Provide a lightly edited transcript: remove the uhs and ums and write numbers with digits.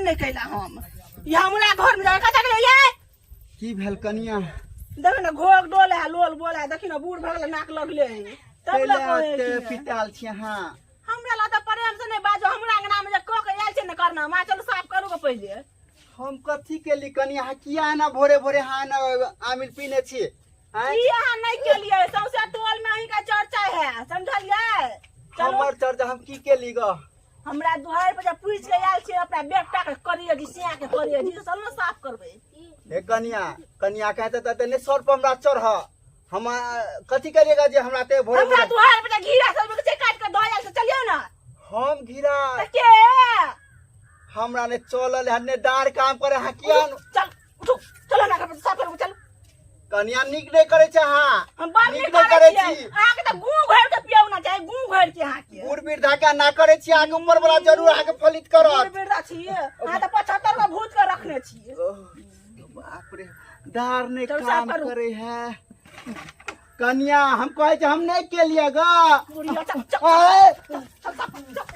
नहि कैला हम। ई हमरा घर में जाके कतऽ गेलै ये? की भेल कनिया? देखी ने घोघ डोल है, लोल बोल है, देखी ने बूढ़ भऽ गेलै, नाक लगले है। तब कैला लऽ कहै ओते छी। पिताल छी अहाँ? हमरा लग तऽ प्रेम से नहि बाजू, हमरा अंगना में जे कऽ के आयल छै ने करना, माँ चलू साफ करू के पहिले। हम कथी केली कनिया? अहाँ किया एना भोरे भोरे अहाँ एना आमिल पीने छी? आँय? की अहाँ नहि केलियै? सौंसे टोल में अहीं के चर्चा है, समझलियै? चलू। हमर चर्चा? हम की केली ग? हमरा दुआरि पर जे पूछि के आयल छियै अपना बेटा के करिए जी, सिया के करिए जी, सब ने साफ करबै। हे कनिया, कनिया कहते तऽ नहि सर पर हमरा चढ़। हम कथी करिएगा जे हमरा ते भोरे हमरा भोरे दुआरि पर जे घीरा सब के काटि के दऽ आयल छै, चलियौ ने। हम घीरा? तऽ के हमरा ने चलल है ने डार काम करे। अहाँ किया न- चल उठू, चलो ना घर पर साफ करू, चल। कनिया, नीक नहि करै छै अहाँ। हम बड़ नीक नीक नहि करै करै छियै। छी। अहाँके तऽ गूँ घोरि के पियौ ना चाही, गूँ घोरि के अहाँके। बूढ़ वृद्धा के ना करै छी, अहाँके उम्र वाला जरूर अहाँके फलित बूढ़ करत। वृद्धा छियै अहाँ तऽ, 75 गो भूत के रखने छियै। ओह, बाप रे, डार नहि चल, साफ काम करू। करे है। कनिया, हम कहै छी हम नहि केलियै ग। बुढ़िया, चल चल। आय, चल, साफ करू, चल।